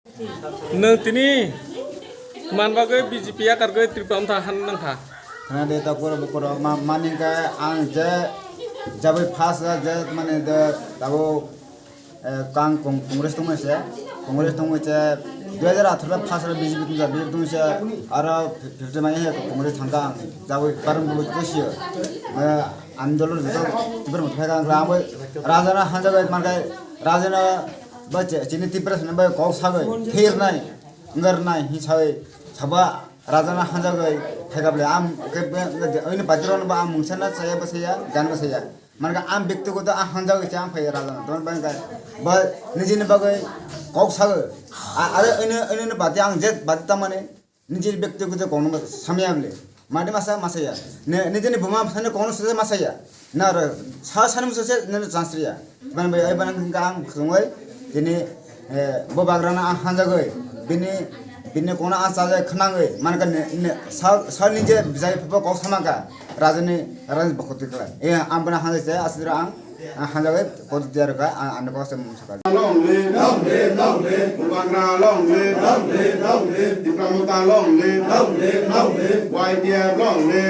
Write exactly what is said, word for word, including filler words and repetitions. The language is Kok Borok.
Nwng tini man bagwi B J P yakargwi Tripura wngtha han nangkha. Khna de ta koro bo koro ma-, mani khe ang je jabwi first je mane de tabo, eh, kang kong-, Congress tongmani se, Congress tongmani se dui hajar atharo first ro B J P tongsa, B J P tongsa aro fifty mai he Congress thangka ang jabwi barang bo tosiyo. Eh, Ani dolo joto Tipra Motha phai kha, ang raja no hanjagwi mankai, raja no ba che-, chini Tipra sini ba kok sagwi thirnai, ngarnai hi sagwi saba raja no hanjagwi phai kha bole. Am ke be, oini patiro no ba am mungsa na saya ba saya, gan ba saya. Manka am bektigoto ang hanjagwi se ang phai raja no. Don ba ngai ba nijini bagwi kok sagwi. A-, are oini, oini bati ang jet bati tamani. Nijini bektigoto kono samya bole. Madi masa masaya. Ne, nijini buma sani kono sese masaya. Na ro, sa sani musa se ne chance riya. Ban bai ai ban ang khungoi. Tini, eh, bo bagrana ang hanjagoi. Bini, bini kono ang chaja khnangoi. Manka ne, ne, sa, sa nije bijai pho kok samaka. Rajani, rajani bokoti kala. Eh, ang bana hanjai se asira ang. Ah, hanjagwi kodu tiyar kha, ah, ano kok se mung sakha. Long live, long live, long live. Bubagra long live, long live, long live. Tipra Motha long live, long live, long live. Y T F long live.